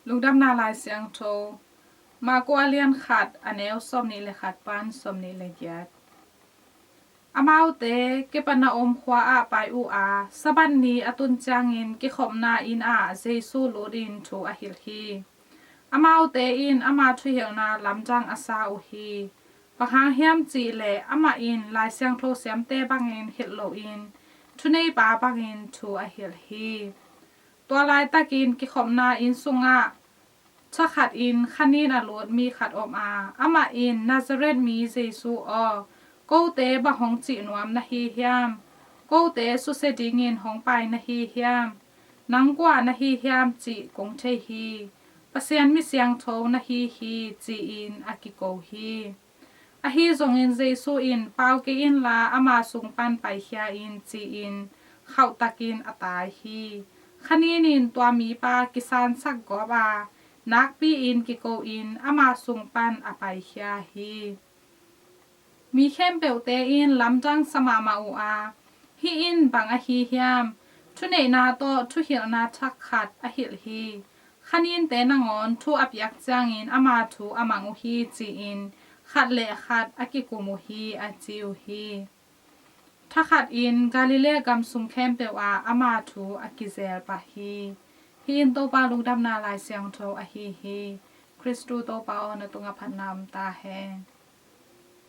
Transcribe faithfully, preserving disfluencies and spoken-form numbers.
Lungdamna Lai Siangtho, Mark a lian khat, a neu sawmnih le khat pan sawmnih le giat. Amaute Kapernaum khua ah pai uh a, Sabbath ni a tun ciangin kikhopna inn ah Jesu lutin thu a hilh hi. Amaute in ama thuhilhna lamdang a sa uh hi. Bang hang hiam cih leh amah in Lai Siangtho siamte bangin hilh loin, thuneipa bangin thu a hilh hi. Tua laitakin kikhopna inn sungah thakhatin khanin a lut mi khat om a, amah in, Nazareth mi Jesu aw, kote bang hong cih nuam na hi hiam? Kote susia dingin hong pai na hi hiam? Nang kua na hi hiam cih kong thei hi. Pasian mi siangtho na hi hi, ci-in a kiko hi. Ahi zongin Jesu in, Pau kei inla, ama sung pan paikhia in, ci-in khauhtakin a tai hi. Khanin in tua mipa kisansak gawp a, nakpi-in kiko-in ama sung pan a paikhia hi. Mi khempeuhte in lamdang sa mahmah uh a, Hih in bang ahi hiam? Thuneihna tawh thuhilhna thak khat a hilh hi. Khaninte nangawn thu a piak ciangin ama thu a mang uh hi, ci-in khat le khat a kikum uh hi, a ci uh hi. Thakhatin Galilee gam sung khempeuh ah ama thu a kizel pah hi. Hih in Topa Lungdamna Lai Siangtho ahi hi. Khristu Topa aw, na tungah phatna om ta hen.